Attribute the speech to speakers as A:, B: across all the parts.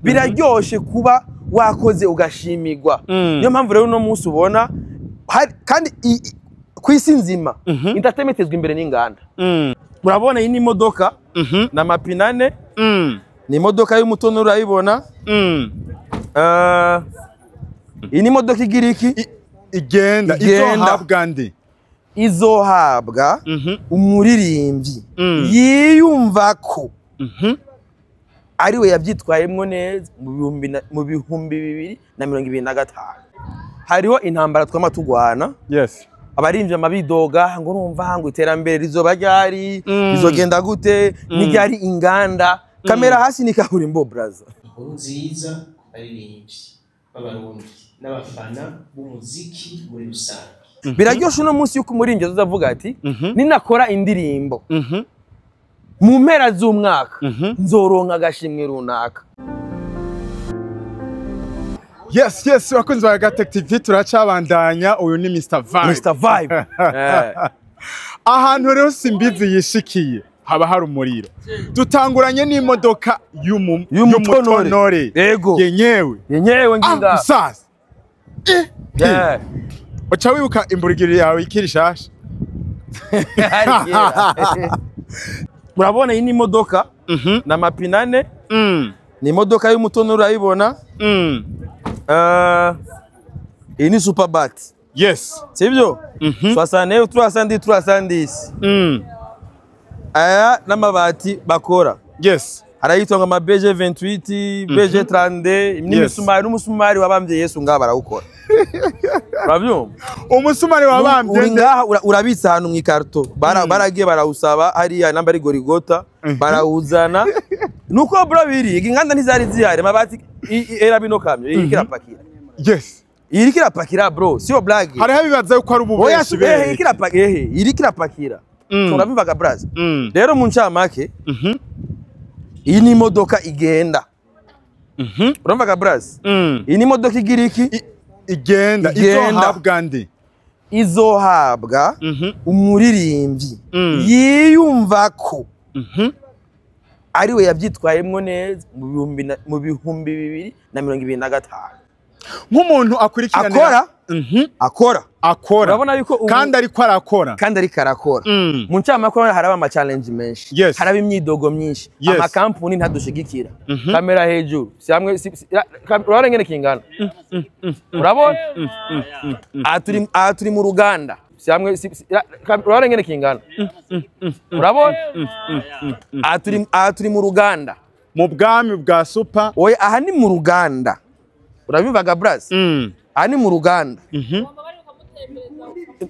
A: Biraryoshe kuba wakoze ugashimirwa. Niyo mpamvu rero uno munsi ubona kandi ku isi nzima entertainment izwi imbere n'inganda. Murabona iyi ni imodoka na mapine ane. Ni imodoka y'umutono, urayibona. Iyi ni imodoka igira iki?
B: Igenda.
A: Igenda.
B: Izohabwa nde?
A: Izohabwa umuririmbyi yiyumva ko ariwe yabyitwayemwo neza mu 2025. Hariho intambara twama tugwana. Abarimvyi amabidoga ngo urumva ngo iterambere rizoba ryari, rizogenda gute, n'iryari inganda. Kamera hasi, ni kaburimbo, braza.
C: Inkuru nziza ku baririmbyi b'Abarundi n'abafana b'umuziki muri rusange.
A: Biraryoshe uno munsi yuko umuririmbyi azoza ati: "Ninakora indirimbo mu mpera z'umwaka, nzoronka agashimwe runaka."
B: Yes, bakunzi ba Gatech TV, turacabandanya. Uyu ni Mr Vibe.
A: Mr Vibe.
B: Ahantu rero Simbizi yishikiye haba hari umuriro. Dutanguranye n'imodoka
A: y'umutonore.
B: Y'umutonore.
A: Yego.
B: Yenyewe.
A: Yenyewe nginga.
B: Musasa, uca wibuka imburugiri yawe ikiri shasha.
A: Hari kera. Murabona iyi ni imodoka na mapine ane. Ni imodoka y'umutono, urayibona. Iyi ni Superbat. Sibyo? 69 310 310. Aya n'amabati bakora arayitwa ngo ama BG 28, BG 32, n'imisumari, n'umusumari wabambye Yesu ngaha barawukora, urabyumva?
B: Umusumari wabambye
A: Uri
B: nde?
A: ngaha, urabitse ahantu mu ikarito. Baragiye barawusaba hariya namba ari Gorigota, barawuzana. Nuko bro biri inganda ntizari zihari, amabati era bino kamyo iriko irapakira. Iriko irapakira, bro, siyo blague.
B: Hariho abibaza yuko ari
A: Oya,
B: ububeshi.
A: si ehe, iriko irapakira, ehe, iriko irapakira. Urabivaga, braza? Rero mu ncamake, iyi ni imodoka igenda. Urumvaga, braza? Iyi ni imodoka igira iki?
B: Igenda.
A: Igenda.
B: Izohabwa nde?
A: Izohabwa umuririmbyi yiyumva ko ariwe yabyitwayemwo neza mu 2025.
B: Nk'umuntu akurikiranira
A: Akora. Akora.
B: Akora.
A: Urabona yuko
B: Kandi ariko arakora.
A: Kandi ariko arakora. Mu ncamake, haraba ama challenge menshi, haraba imyidogo myinshi, amakampuni ntadushigikira. Kamera hejuru, si hamwe urabona ingene kingana, urabona aha turi mu ruganda, si hamwe urabona ingene kingana, urabona aha turi mu ruganda.
B: Mu bwami bwa super.
A: Oya, aha ni mu ruganda, urabivaga, braza? Aha ni mu ruganda.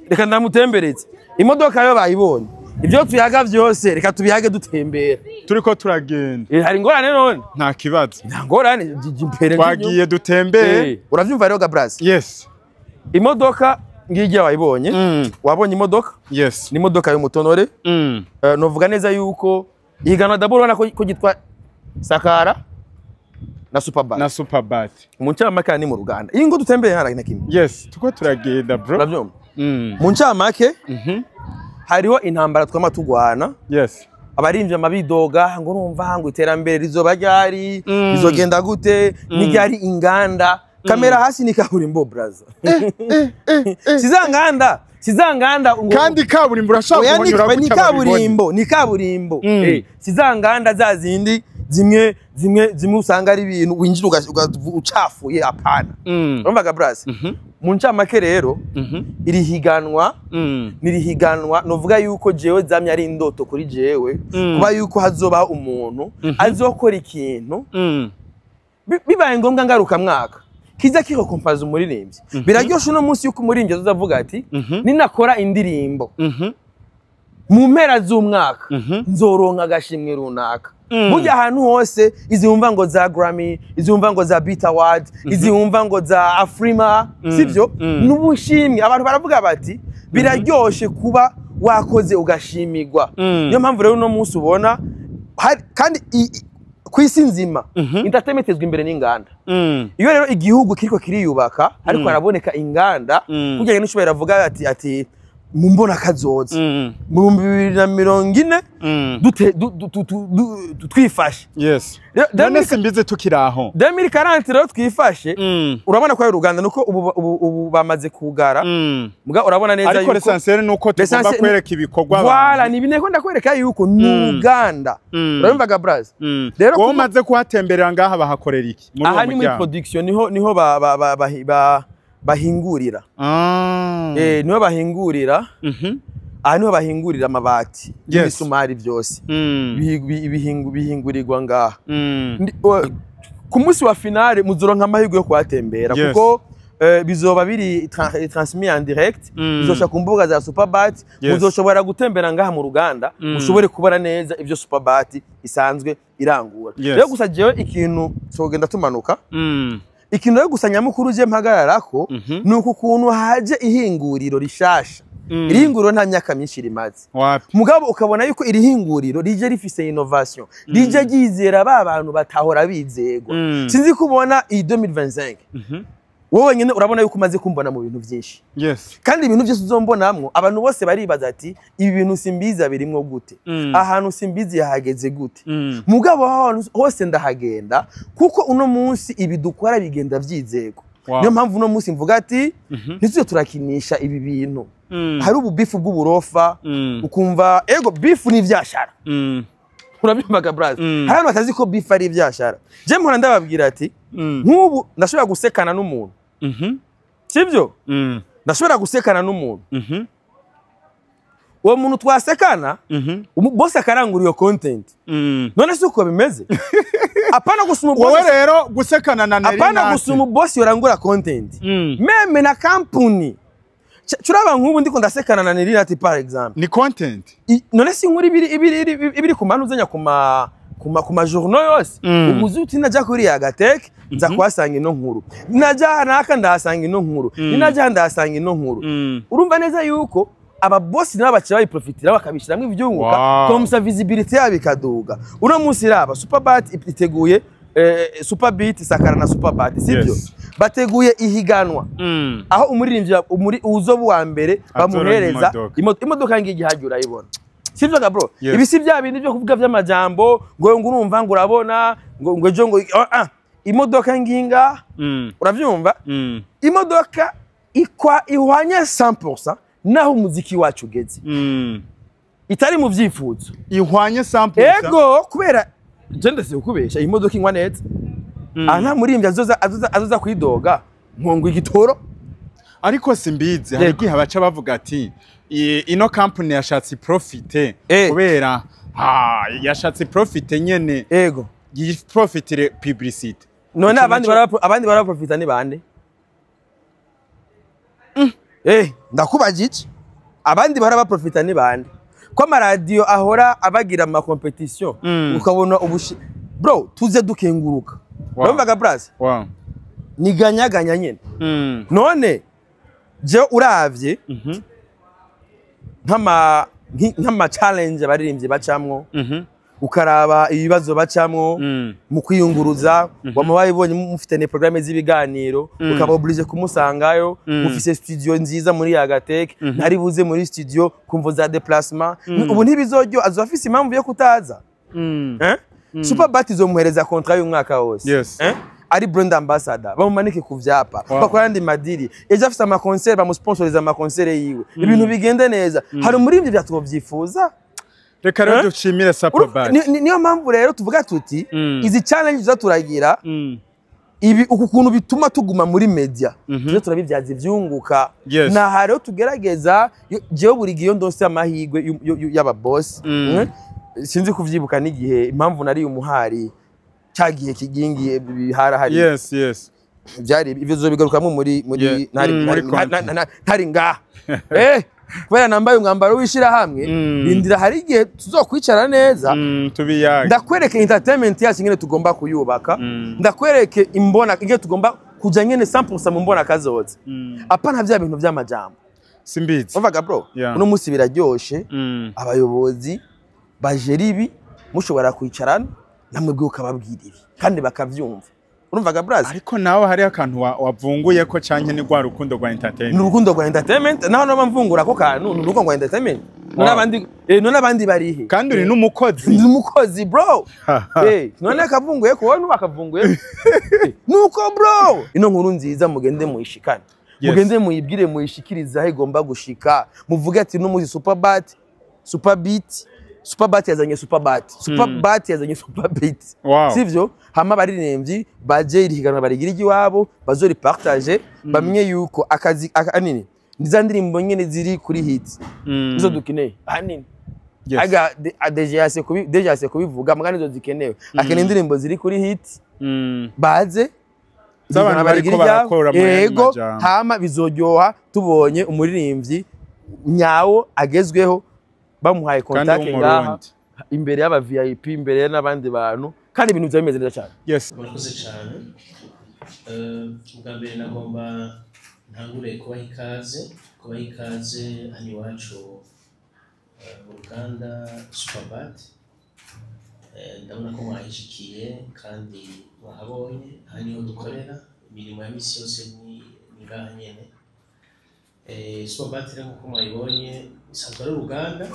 A: Reka ndamutembereze imodoka yo bayibonye. Ibyo tuyaga byose reka tubihage dutembera.
B: Turiko turagenda.
A: Hari ingorane none?
B: Nta kibazo.
A: Nta ngorane, jya imbere.
B: Twagiye dutembere.
A: Uravyumva rero ga, braza?
B: Yes.
A: Imodoka ngijya wayibonye. Wabonye imodoka?
B: Yes.
A: Ni imodoka y'umutonore. Novuga neza yuko ihiganwa d'abord urabona ko gitwa Sakara na Superbat.
B: Na Superbat.
A: Mu ncamake ni mu ruganda, iyi ngo dutembere hara na kimwe.
B: Yes, tuko turagenda, bro.
A: Uravyumva? Mu ncamake, hariho intambara twama tugwana. Abarimvyi amabidoga ngo urumva ngo iterambere rizoba ryari, rizogenda gute, n'iryari inganda. Kamera hasi, ni kaburimbo, braza, si za nganda, si za nganda
B: Kandi kaburimbo urashobora
A: Oya,
B: guhonyora
A: ni
B: gutya babibone.
A: kaburimbo, ni kaburimbo. Si za nganda za zindi zimwe zimwe zimwe usanga ari ibintu winjira ucafuye, apana. Urumvaga, braza? Mu ncamake rero, iri higanwa nirihiganwa novuga yuko jewe zamye ari indoto kuri jewe, kuba yuko hazobaho umuntu azokora ikintu bibaye ngombwa ngaruka mwaka kiza kikokompaza umuririmbyi. Biraryoshe uno munsi yuko umuririmbyi azoza ati: "Ninakora indirimbo mu mpera z'umwaka, nzoronka agashimwe runaka." Burya ahantu hose izi wumva ngo za Grammy, izi wumva ngo za BET Award, izi wumva ngo za Afrima, sivyo? N'ubushimwe abantu baravuga bati biraryoshe kuba wakoze ugashimirwa. Niyo mpamvu rero uno munsi ubona kandi ku isi nzima entertainment izwi imbere n'inganda. Iyo rero igihugu kiriko kiriyubaka ariko haraboneka inganda, kugira ngo n'ushobora avuga ati Mu mbona kazoza mu 2040 dute twifashe.
B: None Simbizi, tukiri aho.
A: 2040 rero twifashe. Urabona ko ari uruganda nuko ubu bamaze kugara. Muga urabona neza
B: Ariko
A: yuko
B: l'essentiel nuko tugomba kwereka ibikorwa
A: Voilà,
B: abantu.
A: ni ibintu ndakwereka yuko ni uruganda. Urabimvaga, braz? Rero
B: Wowe umaze kuhatemberera ngaha, bahakorera iki muri
A: Aha
B: uwo
A: ni muri
B: muryango?
A: production, niho ba, ba, ba, ba, ba, bahingurira. Niho bahingurira. Aha niho bahingurira amabati n'imisumari byose. Bihingurirwa ngaha. Ku munsi wa finale muzoronka amahirwe yo kuhatembera kuko bizoba biri transmis en direct, bizoca ku mbuga za Superbat. Muzoshobora gutembera ngaha mu ruganda, mushobore kubona neza ivyo Superbat isanzwe irangura. Rero gusa jewe ikintu tugenda tumanuka, ikintu rero gusa nyamukuru je mpagararako ni uku kuntu haje ihinguriro rishasha. Iri hinguriro nta myaka myinshi rimaze.
B: Wapi.
A: Mugabo ukabona yuko iri hinguriro rije rifise innovation, rije ryizera ba bantu batahora bizegwa. Sinzi kubona iyi 2025, wowe wenyine urabona yuko umaze kumbona mu bintu byinshi, kandi ibintu byose uzombonamwo, abantu bose baribaza ati: "Ibi bintu Simbizi birimwo gute? Ahantu Simbizi yahageze gute?" Mugabo aho hantu hose ndahagenda, kuko uno munsi ibi dukora bigenda vyizegwa. Niyo mpamvu uno munsi mvuga ati ntituze turakinisha ibi bintu. Hari ubu beef bw'uburofa, ukumva ego beef ni ivyashara. Urabyumvaga, braza? Hari abantu batazi ko beef ari ivyashara. Je mpora ndababwira ati nk'ubu ndashobora gusekana n'umuntu, sibyo? Ndashobora gusekana n'umuntu, uwo muntu twasekana, bose akarangura iyo content. None si uko bimeze? Apana gusa
B: Wowe
A: umubosi.
B: rero gusekana na Neri
A: Apana
B: Nati.
A: gusa umubosi yorangura content, même na kampuni. Curaba nk'ubu ndiko ndasekana na Neri Nati, par exemple.
B: Ni content.
A: None si inkuru ibiri ku manu uzanya ku ma journaux yose? Ubuzi uti najya kuri Yagateke nza kuhasanga ino nkuru, najya naka ndahasanga ino nkuru, ninajya ndahasanga ino nkuru. Urumva neza yuko ababosi nabo baciye bayiprofitira, bakabishyiramo ivyunguka, comme ça visibilité yabo ikaduga. Uno munsi raba Superbat iteguye, Superbeat Sakara na Superbat, sibyo?
B: Yes.
A: Bateguye ihiganwa aho umuririmbyi uzoba uwa mbere bamuhereza
B: imodoka.
A: Imodoka ngiyi ihagiye, urayibona, sivyo ga bro?
B: Yes.
A: Ibi si bya bindi byo kuvuga by'amajambo ngo urumva, ngo urabona, ngo ejo ngo imodoka nginga. Uravyumva? Imodoka ikwa ihwanye 100% naho umuziki wacu ugeze, itari mu vyifuzo.
B: Ihwanye 100%.
A: Ego, kubera je ndetse kukubesha, iyi modoka inywa neza. Aha nta muririmbyi azoza kwidoga nkongo igitoro.
B: Ariko Simbizi, hari igihe baca bavuga ati ino company yashatse profite, kubera yashatse profite nyene, yiprofitire publicity.
A: None
B: Ico
A: abandi abandi baraprofita ni bande? Ndakubaza iki, abandi barabaprofita ni bande, ko amaradiyo ahora abagira ama competition? Ukabona ubushi bro, tuze dukenguruka. Urumvaga, bras? Ni ganyaganya nyene. None je uravye nk'ama challenge abaririmbyi bacamwo, ukaraba ibibazo bacamwo mu kwiyunguruza, wama wabibonye mufite ne programme z'ibiganiro, ukaba obligé kumusangayo. Mufise studio nziza muri Yagateke, ntari buze muri studio kumvo za déplacement. Ubu ntibizoryo, azoba afise impamvu yo kutaza. Eh? Superbat izomuhereza contrat y'umwaka wose. Eh? Ari brand ambassador, bamumanike ku vyapa, bakora andi madiri, ejo afise ama concert, bamusponsoriza ama concert yiwe, ibintu bigende neza. Hari umuririmbyi vyatwovyifuza.
B: Reka rero
A: Eh?
B: dushimire Superbat.
A: Niyo mpamvu rero tuvuga tuti izi challenge tuza turagira, ibi uku kuntu bituma tuguma muri media, tuze turabibyaza ivyunguka. Naha rero tugerageza. Jewe buri gihe iyo ndose amahirwe y'ababosi, sinzi kuvyibuka n'igihe impamvu nari umuhari ca gihe kigingiye harahari.
B: Yes.
A: Byari ivyo zobigarukamo muri ntari
B: Muri content.
A: ntari ngaha, kubera nambaye umwambaro w'ishirahamwe. Rindira, hari igihe tuzokwicara neza,
B: Tubiyage.
A: Ndakwereke entertainment yacu ingene tugomba kuyubaka, ndakwereke imbona ingene tugomba kuja nyene 100% mu mbona kazoza, apana vya bintu vy'amajambo.
B: Simbizi.
A: Umvaga, bro?
B: Yeah.
A: Uno munsi biraryoshe. Abayobozi bajera ibi, mushobora kwicarana namwe bwe ukababwira ibi kandi bakavyumva. Urumvaga, brazi?
B: Ariko nawe hariho akantu wavunguye ko, canke ni rwa rukundo rwa
A: Ni
B: entertainment?
A: urukundo rwa entertainment. Naho no mvungura ko kantu, ni urukundo rwa entertainment. None abandi, none abandi barihe?
B: Kandi uri n'umukozi.
A: Ndi umukozi, bro. None akavunguye ko wowe bakavunguye nuko, bro, ino nkuru nziza mugende muyishikane. Mugende muyibwire, muyishikirize aho igomba gushika. Muvuge ati no muzi Superbat, Superbeat, Superbat yazanye Superbat, Superbat yazanye Superbeat. Sivyo? Hama abaririmbyi baje iri higanwa barigira igiwabo, bazoripartage, bamenye yuko akazi ahanini ni za ndirimbo nyene ziri kuri hit, nizo dukeneye ahanini. Aga déjà yase kubivuga, muga nizo zikenewe. Akeneye indirimbo ziri kuri hit, baze
B: Z'abantu
A: higanwa
B: bariko
A: barigira iryabo.
B: barakora mu yandi
A: Yego.
B: majambo.
A: Hama bizoryoha tubonye umuririmbyi nyawo agezweho bamuhaye
B: Kandi
A: contact ngaha
B: w'Umurundi.
A: imbere y'aba VIP, imbere n'abandi bantu, kandi ibintu byaba bimeze neza cyane.
C: Murakoze cyane. Ubwa mbere nagomba ntangure kubaha ikaze hano iwacu, mu ruganda Superbat. Ndabona ko mwahishikiye kandi mwahabonye. Aha niho dukorera imirimo ya misi yose, ni ngaha nyene. Superbat rero, nk'uko mwayibonye, isanzwe ari uruganda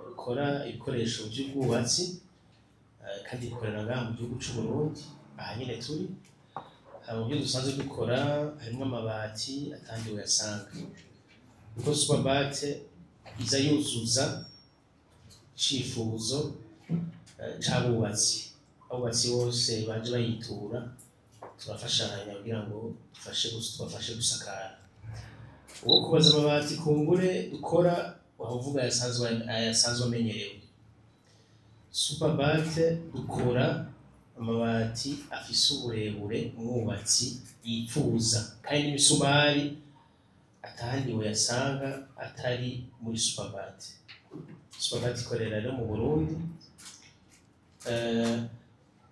C: rukora ibikoresho by'ubwubatsi, kandi ikorera ngaha mu gihugu c'u Burundi, aha nyene turi. Haba mu byo dusanzwe dukora harimo amabati atandi uyasanga, kuko Superbat iza yuzuza icifuzo c'abubatsi. Abubatsi bose baje bayitura, turafashanya kugira ngo tubafashe gusakara. Uwo kubaza amabati kungure dukora, wavuga ayasanzwe amenyerewe. Superbat dukora amabati afise uburebure umwubatsi yipfuza, kandi n'imisumari atahandi woyasanga atari muri Superbat. Superbat ikorera rero mu Burundi.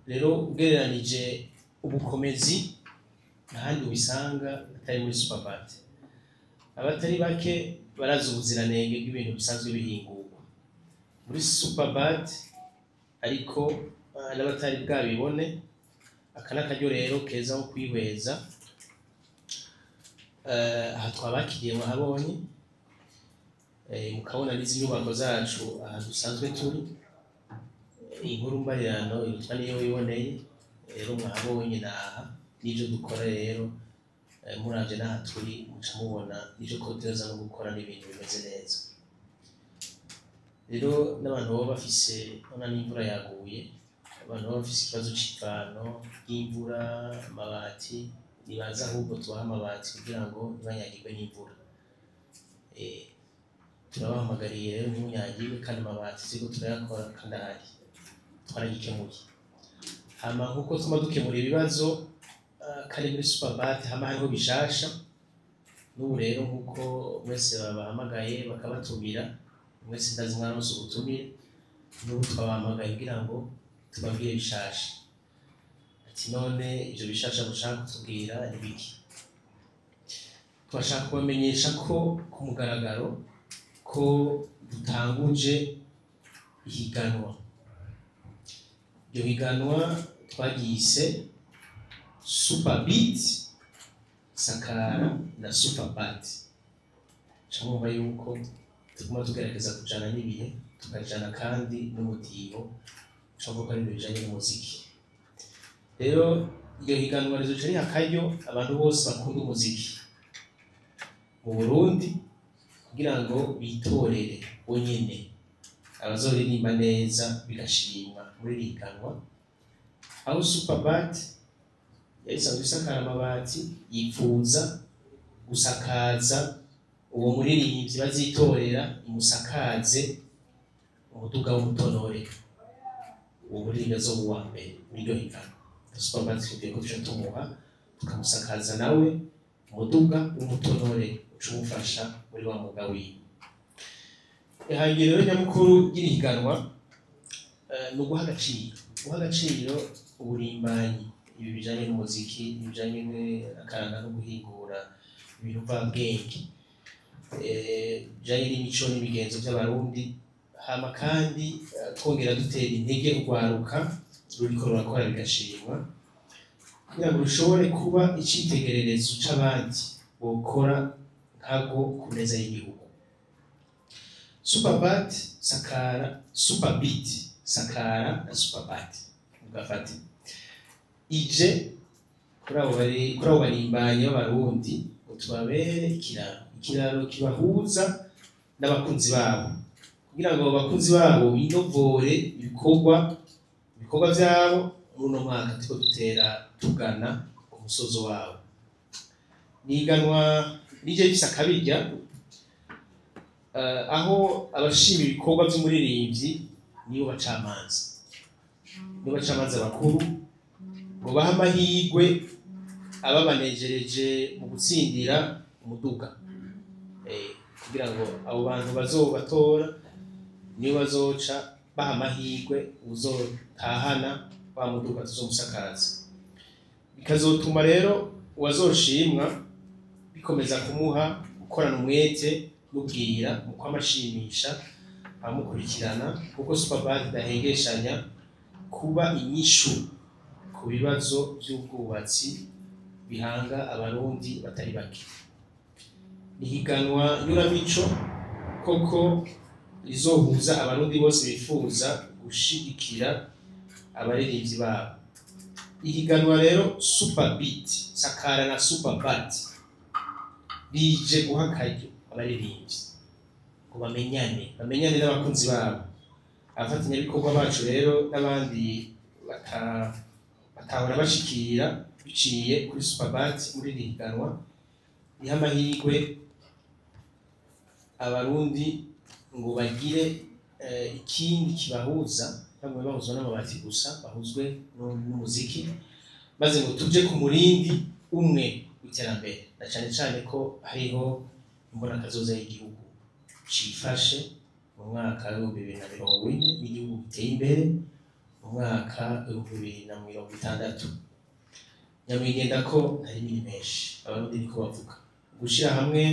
C: Rero ugereranije ubukomezi, ntahandi ubisanga atari muri Superbat. Abatari bake barazi ubuziranenge bw'ibintu bisanzwe bihingurwa muri Superbat, ariko n'abatari bwabibone, aka ni akaryo rero keza ko kwihweza. Aha twabakiriye, mwahabonye, mukabona n'izi nyubako zacu aha dusanzwe turi. Inkuru mbarirano irutwa niyo wiboneye. Rero mwahabonye naha n'ivyo dukora. Rero muravye n'aha turi, muca mubona n'ivyo kotereza no gukora n'ibintu bimeze neza. Rero n'abantu baba bafise, ona n'imvura yaguye, abantu baba bafise ikibazo c'ivano y'imvura, amabati, nibaza ahubwo tubaha amabati kugira ngo ntibanyagirwe n'imvura. Turabahamagariye rero, ntimunyagirwe, kandi amabati turiko turayakora kandi ahari twaragikemuye. Hama nkuko tuma dukemura ibibazo, kari muri Superbat, hama hariho bishasha n'ubu. Rero nkuko mwese babahamagaye bakabatumira, mwese ndazi mwaronse ubutumire, n'ubu twabahamagaye kugira ngo tubabwire bishasha. Ati none ivyo bishasha mushaka kutubwira ni biki? Turashaka kubamenyesha ko ku mugaragaro ko dutanguje ihiganwa. Iryo higanwa twaryise Superbeat Sakara na Superbat. Mwumva yuko tuguma tugerageza kujana n'ibihe, tukajana kandi n'umudiho, cyangwa ko ari ibintu bijanye n'umuziki. Rero iryo higanwa rizoca riha akaryo abantu bose bakunda umuziki mu Burundi kugira ngo bitorere bonyene abazoririmba neza bigashimwa muri iri higanwa, aho Superbat yari isanzwe isakara amabati yipfuza gusakaza uwo muririmbyi bazitorera, imusakaze umuduga w'umutonore. Uwo muririmbyi azoba uwa mbere muri iryo higanwa, Superbat twibwiye ko tuca tumuha, tukamusakaza nawe umuduga w'umutonore, uca umufasha muri wa mwuga wiwe. Ihangiro rero nyamukuru ry'iri higanwa ni uguha agaciro uburimbanyi, ibi bijanye n'umuziki, ibijanye n'akaranga no guhingura ibintu mvabwenge, bijanye n'imico n'imigenzo by'Abarundi. Hama kandi twongera dutera intege urwaruka ruriko rurakora bigashimwa. Kugira ngo rushobore kuba icitegererezo c'abandi bokora nkago ku neza y'igihugu. Superbat Sakara, Superbeat Sakara na Superbat mugafate ije kuri abo bari kuri abo barimbanyi b'Abarundi ngo tubabere ikiraro kibahuza n'abakunzi babo, kugira ngo abo bakunzi babo binovore ibikorwa vyabo muri uno mwaka turiko dutera tugana ku musozo wabo. Niganwa rije rifise akabirya, aho abashima ibikorwa vy'umuririmbyi nibo bacamanza bakuru, ngo bahe amahirwe ababanejereje mu gutsindira umuduga, kugira ngo abo bantu bazobatora nibo bazoca baha amahirwe uzotahana wa muduga tuzomusakaza. Bikazotuma rero uwazoshimwa bikomeza kumuha gukorana umwete n'ubwira mu kwamashimisha abamukurikirana, kuko Superbat idahengeshanya kuba inyishu ku bibazo vy'ubwubatsi bihanga Abarundi batari bake. Ihiganwa nyuramico koko rizohuza Abarundi bose bifuza gushigikira abaririmbyi babo. Ihiganwa rero Superbeat Sakara na Superbat rije guha akaryo abaririmbyi ngo bamenyane n'abakunzi babo. Abafatanyabikorwa bacu rero n'abandi batahora bashikira biciye kuri Superbat muri iri higanwa riha amahirwe Abarundi ngo bagire ikindi kibahuza, bamwe bahuzwa n'amabati gusa, bahuzwe n'umuziki, maze ngo tuje ku murindi umwe w'iterambere, na cane cane ko hariho imbonakazoza y'igihugu cifashe mu mwaka w'2040 n'igihugu giteye imbere mu mwaka w'2060. Nyamwigenda ko ntari miri menshi, Abarundi niko bavuga. Gushira hamwe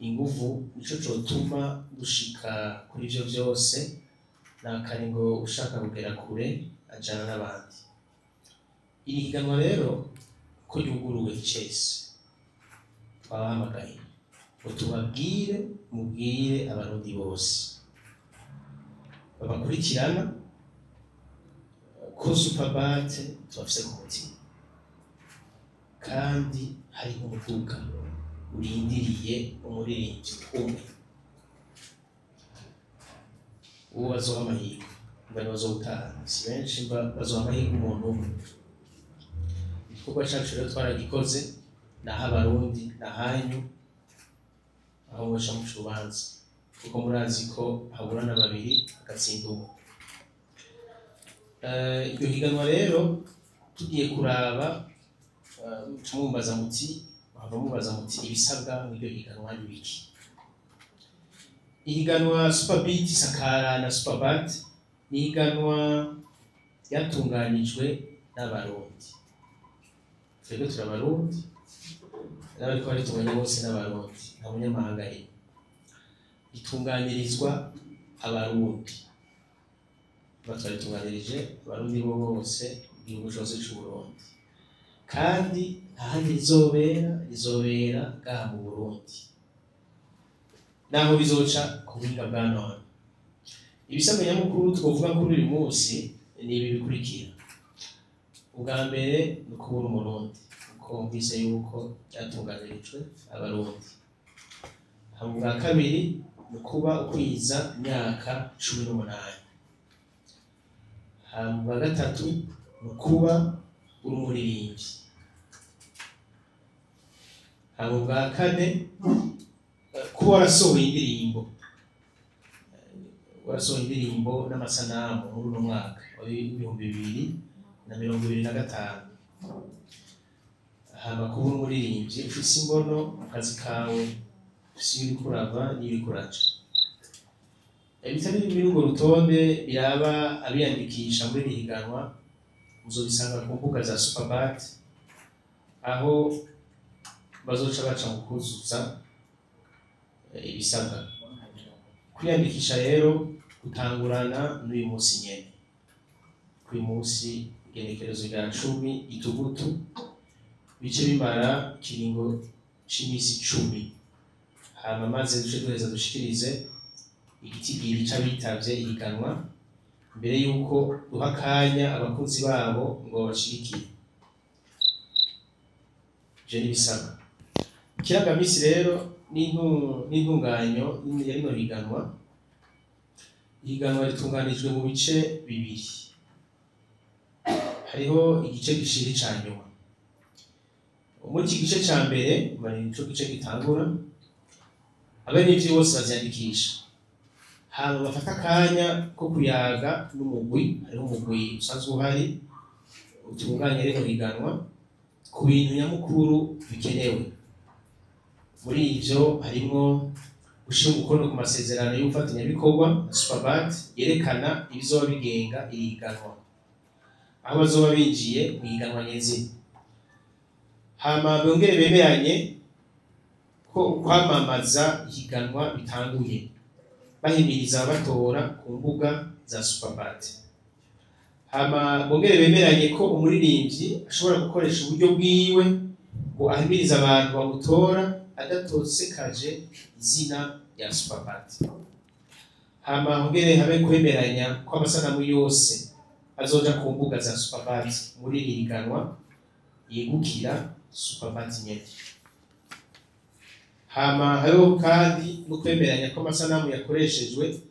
C: inguvu nico cotuma dushika kuri ivyo vyose, nakare ngo ushaka kugera kure ajana n'abandi. Iri higanwa rero ko ryuguruwe icese, twabahamagaye ngo tubabwire, mubwire Abarundi bose babakurikirana ko Superbat tubafise ku mutima, kandi hari umuduga urindiriye umuririmbyi umwe uwo bazoha amahirwe, mbere bazowutaha si benshi, bazoha amahirwe umuntu umwe. Igikorwa cacu rero twaragikoze, naho Abarundi nahanyu aho mwoca muca urubanza, kuko murazi ko haburana babiri hagatsinda umwe. Iryo higanwa rero tugiye kuraba, muca mubaza muti, muhava mubaza muti ibisabwa mw'iryo higanwa ni biki? Ihiganwa Superbeat Sakara na Superbat ni ihiganwa ryatunganijwe n'Abarundi. Twebwe turi Abarundi, n'abariko baritunganya bose n'Abarundi, nta munyamahanga arimo. Ritunganirizwa Abarundi, batwaritunganirije Abarundi bo bose, igihugu cose c'Uburundi, kandi nta handi rizobera, rizobera ngaha mu Burundi, naho bizoca ku buhinga bwa none. Ibisabwa nyamukuru twovuga kuri uyu munsi ni ibi bikurikira. Ubwa mbere ni ukubura Umurundi, kuko wumvise yuko ryatunganirijwe Abarundi. Hama ubwa kabiri ni ukuba ukwiza imyaka 18. Hama ubwa gatatu ni ukuba uri umuririmbyi. Hama ubwa kane kuba warasohoye indirimbo, n'amasanamu muri uno mwaka wa 2025. Hama kuba umuririmbyi ufise imbono mu kazi kawe, ufise iyo uriko urava n'iyo uriko uraja. Ibitari biri urwo rutonde biraba abiyandikisha muri iri higanwa, muzobisanga ku mbuga za Superbat, aho bazoca baca mu kuzuza ibisabwa. Kwiyandikisha rero gutangurana n'uyu munsi nyene, k'uyu munsi Igenekerezo rya 10 Gitugutu, bice bimara ikiringo c'imisi 10, hama maze duce duheza dushikirize igitigiri c'abitavye ihiganwa mbere yuko duha akanya abakunzi babo ngo babashigikire. Ivyo n'ibisabwa. Ikirangamisi rero n'intunganyo ya rino higanwa. Ihiganwa ritunganijwe mu bice bibiri. Hariho igice gishira ica nyuma. Muri iki gice ca mbere, nico gice gitangura, abenevyi bose baziyandikisha, hama bafata akanya ko kuyaga n'umugwi. Hariho umugwi usanzwe uhari utunganya rino higanwa ku bintu nyamukuru bikenewe. Muri ivyo harimwo gushira umukono ku masezerano y'ubufatanyabikorwa na Superbat yerekana ibizoba bigenga iri higanwa, aho bazoba binjiye mu higanwa nyezina. Hama bongere bemeranye ko ukwamamaza ihiganwa bitanguye, bahimiriza ababatora ku mbuga za Superbat. Hama bongere bemeranye ko umuririmbyi ashobora gukoresha uburyo bwiwe ngo ahimirize abantu bamutora adatosekaje izina rya Superbat. Hama hongere habe kwemeranya ko amasanamu yose azoja ku mbuga za Superbat muri iri higanwa yegukira Superbat nyene. Hama hariho kandi no kwemeranya ko amasanamu yakoreshejwe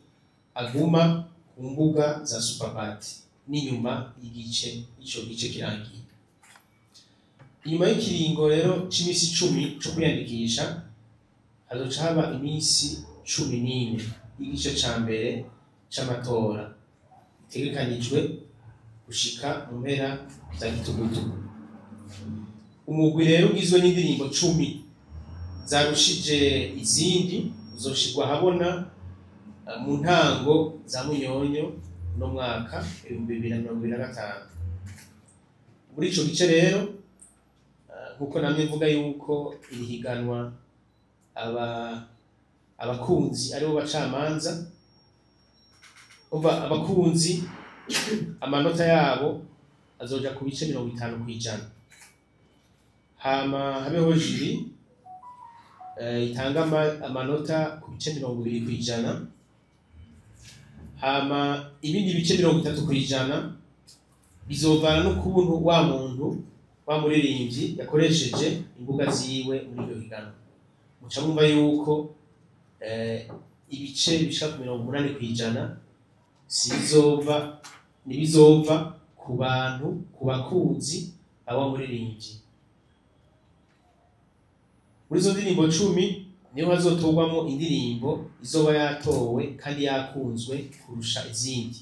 C: aguma ku mbuga za Superbat n'inyuma y'igice ico gice kirangiye. Inyuma y'ikiringo rero c'imisi 10 co kwiyandikisha, hazoca haba iminsi 14 y'igice ca mbere c'amatora itegekanijwe gushika mu mpera za Gitugutu. Umugwi rero ugizwe n'indirimbo 10 zarushije izindi uzoshirwa ahabona mu ntango za Munyonyo no mwaka 2025. Muri ico gice rero, nkuko namye mvuga yuko iri higanwa abakunzi aribo bacamanza, umva abakunzi amanota yabo azoja ku bice 50%. Hama habeho jury itanga amanota ku bice 20%, hama ibindi bice 30% bizovana n'ukuntu wa muntu wa muririmbyi yakoresheje imbuga ziwe muri iryo higanwa. Muca mwumva yuko ibice bishika ku 80% ntibizova ku bantu, ku bakunzi aba muririmbyi. Muri izo ndirimbo 10 niho hazotorwamwo indirimbo izoba yatowe kandi yakunzwe kurusha izindi.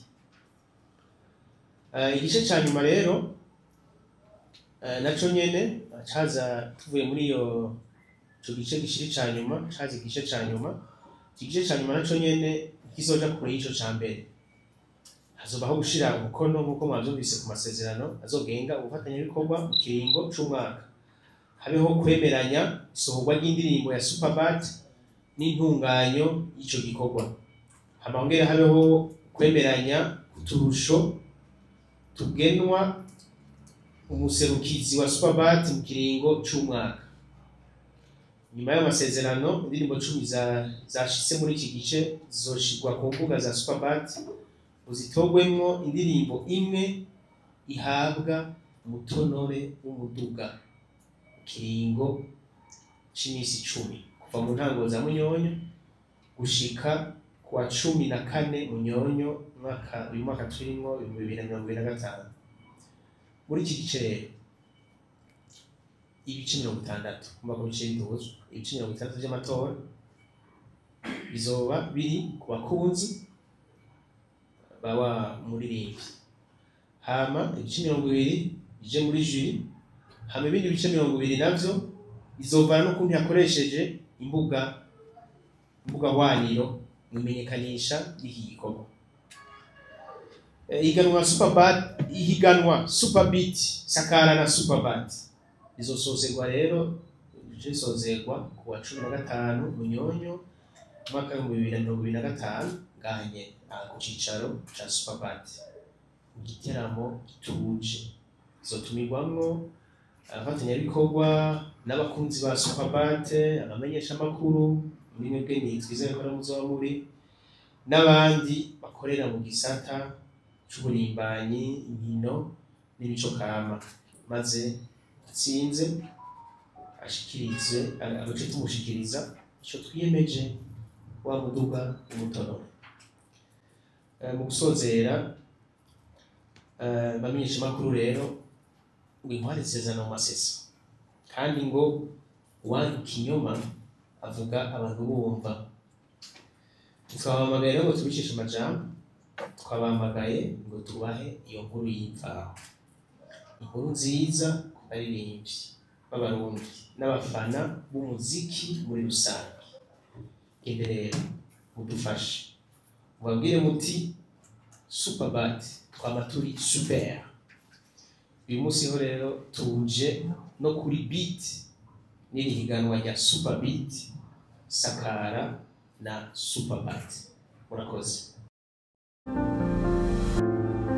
C: Igice ca nyuma rero naco nyene caza tuvuye muri iyo ico gice gishira ica nyuma, caza igice ca nyuma. Iki gice ca nyuma naco nyene kizoja kure y'ico ca mbere. Hazobaho gushira umukono nk'uko mwavyumvise ku masezerano azogenga ubufatanyabikorwa mu kiringo c'umwaka. Habeho kwemeranya isohorwa ry'indirimbo ya Superbat n'intunganyo y'ico gikorwa. Hama hongere habeho kwemeranya kuturusho tugenwa umuserukizi wa Superbat mu kiringo c'umwaka. Nyuma y'amasezerano, indirimbo 10 zashitse muri iki gice zizoshirwa ku mbuga za Superbat, uzitogwemwo indirimbo imwe ihabwa umutonore w'umuduga mu kiringo c'imisi 10, kuva mu ntango za Munyonyo gushika kuwa 14 Munyonyo uyu mwaka turimwo 2025. Muri iki gice rero ibice 60, kumva ko bice biduzwa, ibice 60 vy'amatora bizoba biri ku bakunzi bawa muririmbyi, hama ibice 20 bije muri jury, hama ibindi bice 20 navyo bizovana n'ukuntu yakoresheje imbuga hwaniro mu imenyekanisha ry'iki gikorwa. Ihiganwa Superbat, ihiganwa Superbeat Sakara na Superbat rizosozerwa rero, rizosozerwa ku wa 15 Munyonyo umwaka w'ibihumbi bibiri na mirongo ibiri na gatanu, nganye ku cicaro ca Superbat. Igiteramo gituje kizotumirwamwo abafatanyabikorwa n'abakunzi ba Superbat, abamenyeshamakuru muri mwebwe twizere ko muzoba muri, n'abandi bakorera mu gisata c'uburimbanyi, inkino n'imico kama, maze atsinze ashikirize agace tumushikiriza ico twiyemeje, wa muduga umutonore. Mu gusozera, bamenyeshamakuru rero, ngo inkware zisezerana mu masesa, kandi ngo uwanga ikinyoma avuga abantu bumva. Twabahamagaye rero ngo tubicishe amajambo, twabahamagaye ngo tubahe iyo nkuru y'imvaho, inkuru nziza ku baririmbyi b'Abarundi n'abafana b'umuziki muri rusange. Gende rero mudufashe, mubabwire muti: "Superbat twama turi super." Uyu munsi ho rero tuje no kuri beat n'iri higanwa rya Super Beat, Sakara na Superbat. Murakoze.